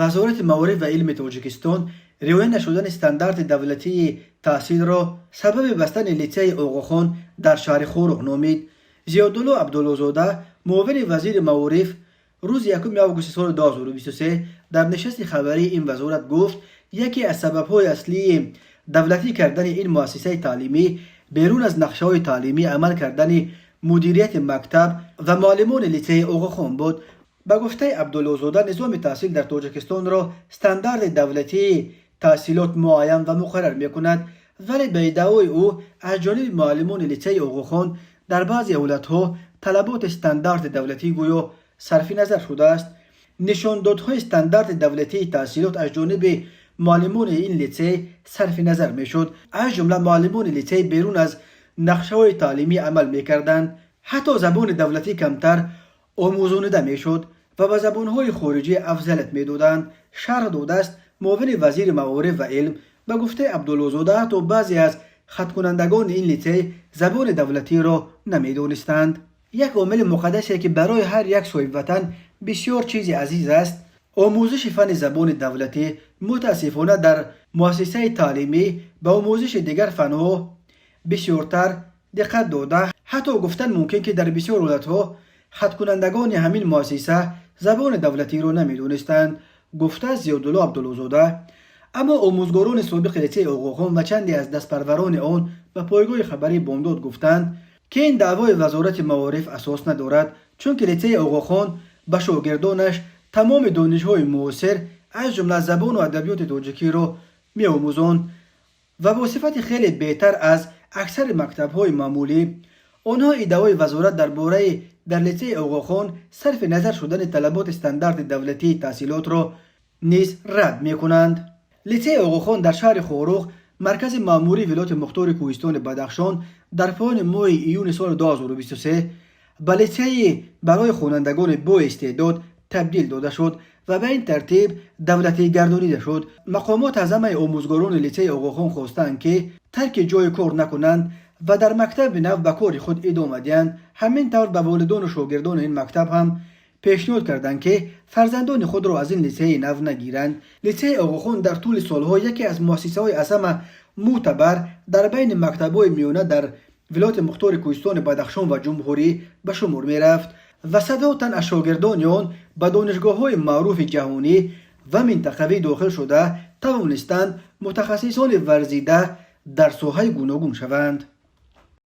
Вазорати маориф ва илми Тоҷикистон риоя нашудани стандарти давлатии таҳсилро сабаби бастани литсейи Оғохон дар шаҳри Хоруғ номид. Зиёдулло Абдуллозода, муовини вазири маориф, рӯзи 1 августи соли 2023 дар нишасти хабарии ин вазорат гуфт, яке аз сабабҳои аслии давлатӣ кардани ин муассисаи таълимӣ берун аз нақшаҳои таълимӣ амал кардани мудирияти мактаб ва муаллимони литсейи Оғохон буд. Ба гуфтаи Абдуллозода, низоми таҳсил дар Тоҷикистонро стандарти давлатии таҳсилот муайян ва муқаррар мекунад, вале ба иддаои ӯ, аз ҷониби муаллимони литсейи Оғохон дар баъзе ҳолатҳо талаботи стандарти давлатӣ гӯё сарфи назар шудааст. Нишондодҳои стандарти давлатии таҳсилот аз ҷониби муаллимони ин литсей сарфи назар мешуд. Аз ҷумла муаллимони литсей берун аз нақшаҳои таълимӣ амал мекарданд, ҳатто забони давлатӣ камтар омӯзонида мешуд ва ба забонҳои хориҷӣ афзалият медоданд, шарҳ додааст муовини вазири маориф ва илм. Ба гуфтаи Абдуллозода, ҳатто баъзе аз хаткунандагони ин литсей забони давлатиро намедонистанд. Як омили муқаддасе, ки барои ҳар як соҳибватан бисёр чизи азиз аст, омӯзиши фанни забони давлатӣ, мутаассифона, дар муассисаи таълимӣ ба омӯзиши дигар фанҳо бисёртар диққат дода, ҳатто гуфтан мумкин, ки дар бисёр ҳолатҳо хаткунандагони ҳамин муассиса забони давлатиро намедонистанд, гуфтааст Зиёдулло Абдуллозода. Аммо омӯзгорони собиқи литсеи Оғохон ва чанде аз дастпарварони он ба пойгоҳи хабарии Бомдод гуфтанд, ки ин даъвои Вазорати маориф асос надорад, чунки литсеи Оғохон ба шогирдонаш тамоми донишҳои муосир, аз ҷумла забону адабиёти тоҷикиро меомӯзонд ва бо сифати хеле беҳтар аз аксари мактабҳои маъмулӣ. Онҳо иддаои вазорат дар бораи дар литсеи Оғохон сарфи назар шудани талаботи стандарти давлатии таҳсилотро низ рад мекунанд. Литсеи Оғохон дар шаҳри Хоруғ, маркази маъмурии вилояти мухтори Кӯҳистони Бадахшон, дар поёни моҳи июни соли 2023 ба литсеи барои хонандагони боистеъдод табдил дода шуд ва ба ин тартиб давлатӣ гардонида шуд. Мақомот аз ҳамаи омӯзгорони литсеи Оғохон хостаанд, ки тарки ҷои кор накунанд ва дар мактаби нав ба кори худ идома диҳанд. Ҳамин тавр, ба волидону шогирдони ин мактаб ҳам пешниҳод карданд, ки фарзандони худро аз ин литсеи нав нагиранд. Литсеи Оғохон дар тӯли солҳо яке аз муассисаҳои аз ҳама мӯътабар дар байни мактабҳои миёна дар вилояти мухтори Кӯҳистони Бадахшон ва ҷумҳурӣ ба шумор мерафт ва садҳо тан аз шогирдони он ба донишгоҳҳои маъруфи ҷаҳонӣ ва минтақавӣ дохил шуда тавонистанд мутахассисони варзида дар соҳаи гуногун шаванд.